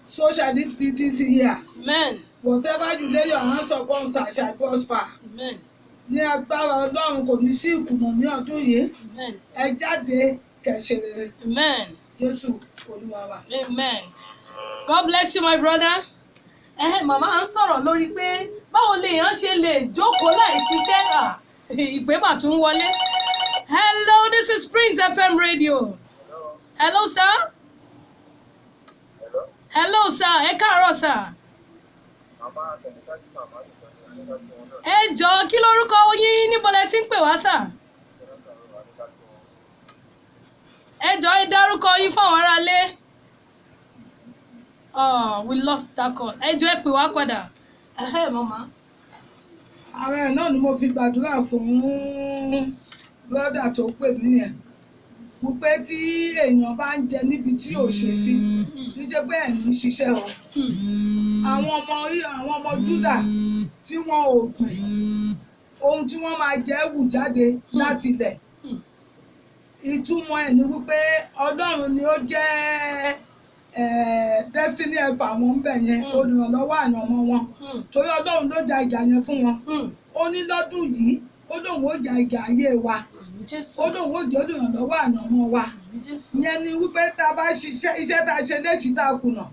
So shall it be this year. Amen. Whatever you lay your hands upon shall prosper. Amen. Ní agbára Ọlọ́run, kò ní sí ìkùnà ní ọdún yìí. Amen. Ẹ jáde kẹ́ ṣe rere. Amen. Jésù Olúwa wa. Amen. God bless you, my brother. Màmá à ń sọ̀rọ̀ lórí pé báwo lèèyàn ṣe lè jókòó láì ṣiṣẹ́. À, ìpè mà tún wọlé. Hello, this is Prince FM Radio. Hello, sir. Hello? Hello, sir. Ẹ káàárọ̀, sir. Màmá tẹ̀lifásí, màmá nìkan ní àníkàtí wọn náà. Ẹ jọ̀ọ́, kí lórúkọ yín? Níbo lẹ ti ń pè wá, sir? Àníkàtí wọn. Ẹ jọ̀ọ́, ẹ dárúkọ yín fáwọn aráalé. Oh, we lost that call. Ẹ jọ̀ọ́, ẹ pè wá padà. Ẹhẹ́, màmá. Ara ẹ̀ náà ni mo fi gbàdúrà fún brother tó pè mí yẹn, wípé tí èèyàn bá ń jẹ níbi tí ò ṣe sí, níjẹ́ pé ẹ̀ ní ṣiṣẹ́ o. Àwọn ọmọ Júdà tí wọn ò gbìn, ohun tí wọ́n máa jẹ wù jáde láti ilẹ̀. Ìtumọ̀ ẹ̀ ni wípé Ọlọ́run ni ó jẹ́ destiny helper wọn ń bẹ̀ yẹn, olùrànlọ́wọ́ àyànmọ́ wọn, torí Ọlọ́run ló ja ìjà yẹn fún wọn. Ó ní lọ́dún yìí, ó lóun ó ja ìjà ayé wa. Àmín Jésù. Ó lóun ó jẹ́ olùrànlọ́wọ́ àyànmọ́ wa. Àmín Jésù. Ìyẹn ni wípé tá a bá ṣiṣẹ́, iṣẹ́ tá a ṣe léṣì tá a kùnà,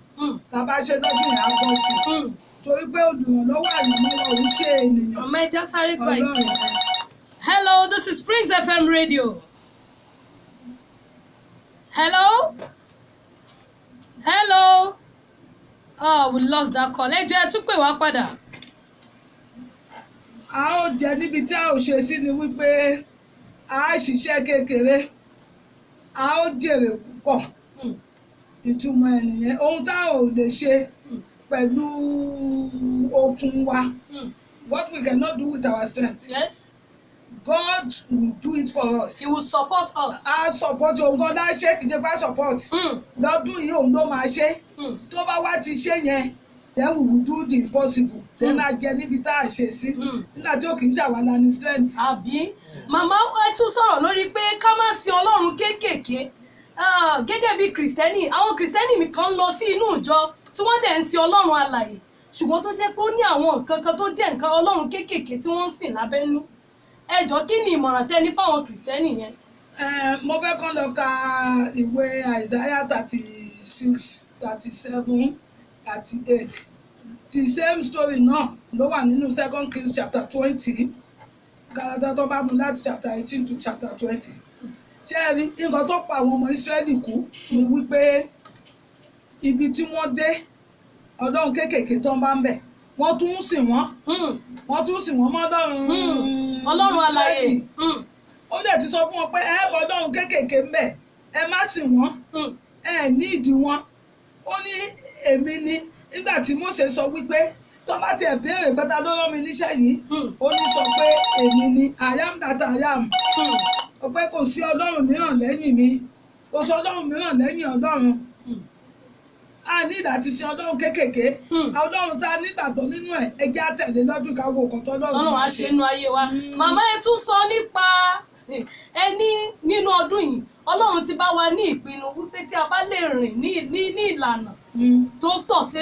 tá a bá ṣe lọ́dún yẹn, á bọ́ sí i, torí pé olùrànlọ́wọ́ àyànmọ́ wa ò ń ṣe ènìyàn. Màmá, ẹ já sáré gba ìpè. Ọlọ́run. Hello, this is Prince FM Radio. Hello? Hello? Oh, we lost that call. Ẹ jọ̀ọ́, ẹ tún pè wá padà. A ó jẹ níbi tí a ò ṣe sí ni wípé a á ṣiṣẹ́ kékeré, a ó jèrè púpọ̀. Ìtumọ̀ ẹ̀ nìyẹn. Ohun tá ò lè ṣe pẹ̀lú okun wa, what we cannot do with our strength, God will do it for us. He will support us. A support, òun gan lá ṣe, kì í ṣe pé support. Lọ́dún yìí, òun ló máa ṣe. Tó bá wá ti ṣe yẹn, then we will do the impossible. Then a jẹ níbi tá a ṣe sí, nígbà tí ó kì í ṣàwálà ní strength. Àbí màmá, ẹ tún sọ̀rọ̀ lórí pé ká má sin Ọlọ́run kéékèèké. Ah, gẹ́gẹ́ bí Kìrìsìtẹ́nì, àwọn Kìrìsìtẹ́nì mi kan lọ sí inú ìjọ tí wọ́n dẹ̀ ń sin Ọlọ́run alààyè, ṣùgbọ́n tó jẹ́ pé ó ní àwọn nǹkan kan tó jẹ́ nǹkan Ọlọ́run kéékèèké tí wọ́n ń sìn lábẹ́nú. Ẹ jọ̀ọ́, kí ni ìmọ̀ràn tẹ́ ní fáwọn Kìrìsìtẹ́nì yẹn? Mo fẹ́ kán lọ ka ìwé Isaiah 36, 37, 38. The same story náà ló wà nínú Second Kings chapter 20. Gàdá tó bá mu láti chapter 18 to chapter 20. Ṣé ẹ rí nǹkan tó pa àwọn ọmọ Ísírẹ́lì kú ni wípé ibi tí wọ́n dé, Ọlọ́run kéékèèké tó ń bá ń bẹ̀, wọ́n tún ń sìn wọ́n. Wọ́n tún sìn wọ́n mọ́ Ọlọ́run. Ọlọ́run alààyè. Ísírẹ́lì. Ó dẹ̀ ti sọ fún wọn pé ẹ bọ Ọlọ́run kéékèèké ń bẹ̀, ẹ má sìn wọ́n, ẹ ní ìdí wọn. Ó ní èmi ni. Nígbà tí Mósè sọ wípé tó bá tiẹ̀ béèrè pé ta ló rán mi níṣẹ́ yìí, ó ní sọ pé èmi ni I am that I am, ó pé kò sí Ọlọ́run mìíràn lẹ́yìn mi, kò sí Ọlọ́run mìíràn lẹ́yìn Ọlọ́run. A ní ìdá ti sin Ọlọ́run kéékèèké. Ọlọ́run tá a nígbàgbọ́ nínú ẹ̀, ẹ jẹ́ á tẹ̀lé lọ́dún, ká wo nǹkan tó Ọlọ́run Ọlọ́run á máa ṣe inú ayé wa. Màmá, ẹ tún sọ nípa ẹni nínú ọdún yìí, Ọlọ́run ti bá wa ní ìpinnu wípé tí a bá lè rìn ní ìlànà tó tọ́ sí.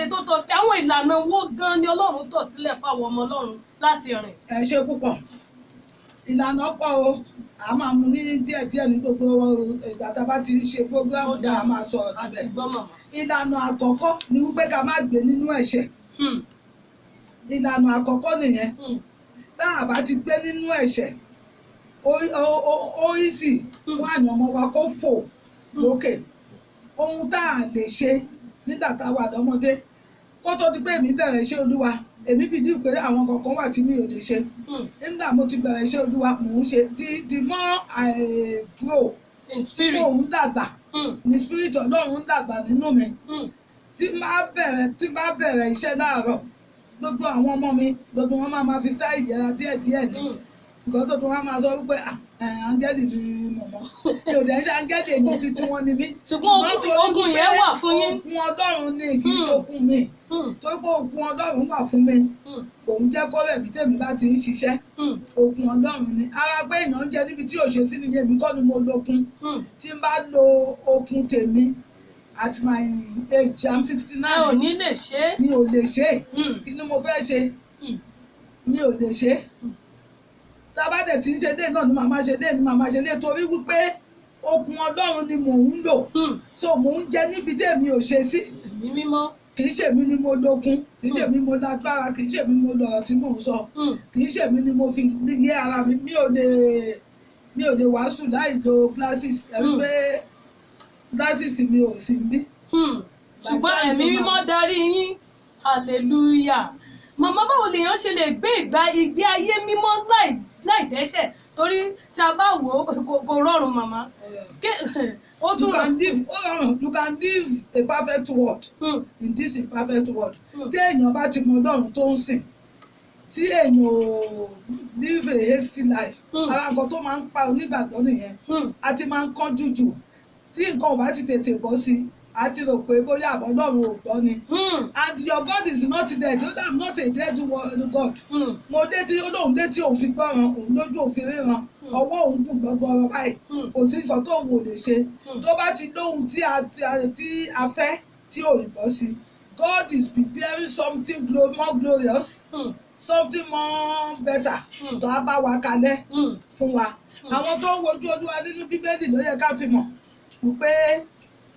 Àwọn ìlànà wo gan ni Ọlọ́run tọ̀ sílẹ̀ fáwọn ọmọ Ọlọ́run láti rìn? Ẹ ṣe púpọ̀. Ìlànà pọ̀ o. A máa mú ní díẹ̀díẹ̀ ní gbogbo ìgbà tá a bá ti ń ṣe program Ó dáa. náà, a máa sọ̀rọ̀ Àti níbẹ̀. gbọ́, màmá. Ìlànà àkọ́kọ́ ni wípé ká má gbé nínú ẹ̀ṣẹ̀. Ìlànà àkọ́kọ́ nìyẹn. Tá a bá ti gbé nínú ẹ̀ṣẹ̀, ó easy fún àyànmọ́ wa kó fò lókè. Ohun tá a lè ṣe nígbà tá a wà lọ́mọdé, kó tó di pé èmi bẹ̀rẹ̀ iṣẹ́ Olúwa, èmi believe pé àwọn kọ̀ọ̀kan wà tí mi ò lè ṣe. Nígbà mo ti bẹ̀rẹ̀ iṣẹ́ Olúwa, mò ń ṣe. The more I grow In spirit. mò ń dàgbà, ní spirit Ọlọ́run ń dàgbà nínú mi. Tí bá bẹ̀rẹ̀ iṣẹ́ láàárọ̀, gbogbo àwọn ọmọ mi, gbogbo wọn máa ma fi style yẹra díẹ̀díẹ̀ ni. Nǹkan tó tún wá máa sọ wípé, "Ah, áńgẹ́lì ni mọ̀mọ́." Mi ò dẹ̀ ń ṣe áńgẹ́lì, èèyàn bíi tí wọ́n ní mí. Ṣùgbọ́n torí ogun wípé yẹn wà fún yín. Okun Ọlọ́run ni, kì í ṣe okun mi. Torí pé okun Ọlọ́run wà fún mi, kò ń jẹ́ kó rẹ̀ mí tèmi bá ti ń ṣiṣẹ́. Okun Ọlọ́run ni. Ara pé èèyàn ń jẹ níbi tí ò ṣe sí nìyẹn. Èmi kọ́ ni mo lókun. Tí n bá lo okun tèmi, At my age, I'm sixty Ẹ ò nine ní lè ṣe é. Mi ò lè ṣe é. Kí ni mo fẹ́ ṣe? Mi ò lè ṣe é. Tá a bá dẹ̀ ti ń ṣe dé náà ni màmá ṣe dé ni màmá ṣe dé, torí wípé okun Ọlọ́run ni mò ń lò. So mò ń jẹ níbi tí èmi ò ṣe sí. Ẹ̀mí mímọ́. Kì í ṣèmi ni mo lókun, kì í ṣèmi mo lágbára, kì í ṣèmi mo lọ̀rọ̀ tí mò ń sọ, kì í ṣèmi ni mo fi yé ara mi. Mi ò lè wàásù láì lo glasses. Ẹ̀rí pé glasses mi ò sí níbí. Ṣùgbọ́n ẹ̀mí mímọ́ darí yín. Hallelujah. Màmá, báwo lèèyàn ṣe lè gbé ìgbé ayé mímọ́ láì dẹ́ṣẹ̀? Torí tí a bá wò ó, kò rọrùn, màmá. Ó You tún can live, ó rọrùn. You can live a perfect world in this imperfect world. Tí èèyàn bá ti mọ Ọlọ́run tó ń sìn, tí èèyàn ò live a hasty life, ara nǹkan tó máa ń pa onígbàgbọ́ nìyẹn. A ti máa ń kánjú jù. Tí nǹkan ò bá ti tètè bọ́ sí, a ti rò pé bóyá àbọ̀ Ọlọ́run ò gbọ́ ni. And your God is not dead. Ó I'm not a dead God. Mo létí, ó lóun létí òun fi gbọ́ràn, òun lójú òun fi ríran, ọwọ́ òun gùn gbọgbọrọ báyìí. Kò sí nǹkan tóun ò lè ṣe. Tó bá ti lóhun tí a fẹ́ tí ò ì bọ́ sí, God is preparing something more glorious, something more better tó a bá wa kalẹ̀ fún wa. Àwọn tó ń wojú Olúwa nínú Bíbélì ló yẹ ká fi mọ̀ wípé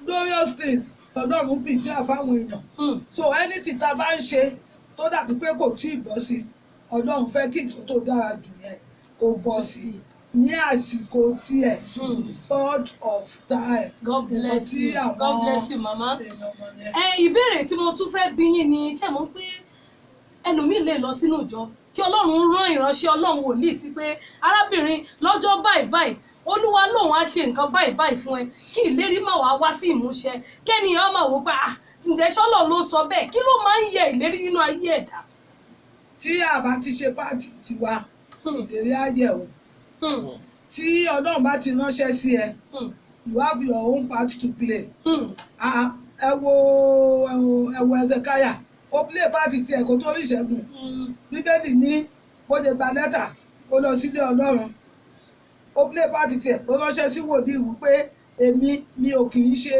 glorious things Ọlọ́run prepare fáwọn èèyàn. So anything tá a bá ń ṣe tó dàbí pé kò tí ì bọ́ sí, Ọlọ́run fẹ́ kí nǹkan tó dára jù yẹn kó bọ́ sí ní àsìkò tiẹ̀. Is God of time. God bless Nǹkan tí you. àwọn God bless you, mama. èèyàn mọ̀ yẹn. Ẹ ìbéèrè tí mo tún fẹ́ bí yín ni, ṣé mo pé ẹlòmíì lè lọ sínú ìjọ, kí Ọlọ́run rán ìránṣẹ́ Ọlọ́run wòlíì sí pé, "Arábìnrin, lọ́jọ́ báyìí báyìí, Olúwa lòun á ṣe nǹkan báyìí báyìí fún ẹ," kí ìlérí má wàá wá sí ìmúṣẹ, kẹ́niyàn máa wò pé, "Ah, ǹjẹ́ ṣọ́lọ̀ ló sọ bẹ́ẹ̀?" Kí ló máa ń yẹ ìlérí nínú ayé ẹ̀dá? Tí a bá ti ṣe part tiwa, ìlérí á yẹ̀ o. Tí Ọlọ́run bá ti ránṣẹ́ sí ẹ, you have your own part to play. Ah, ẹ wo Hezekiah, ó play part tiẹ̀ kó tó rí ìṣẹ́gun. Bíbélì ní bó ṣe gba lẹ́tà, ó lọ sílé Ọlọ́run, ó play part tiẹ̀, ó ránṣẹ́ sí wòlíì wípé èmi mi ò kì í ṣe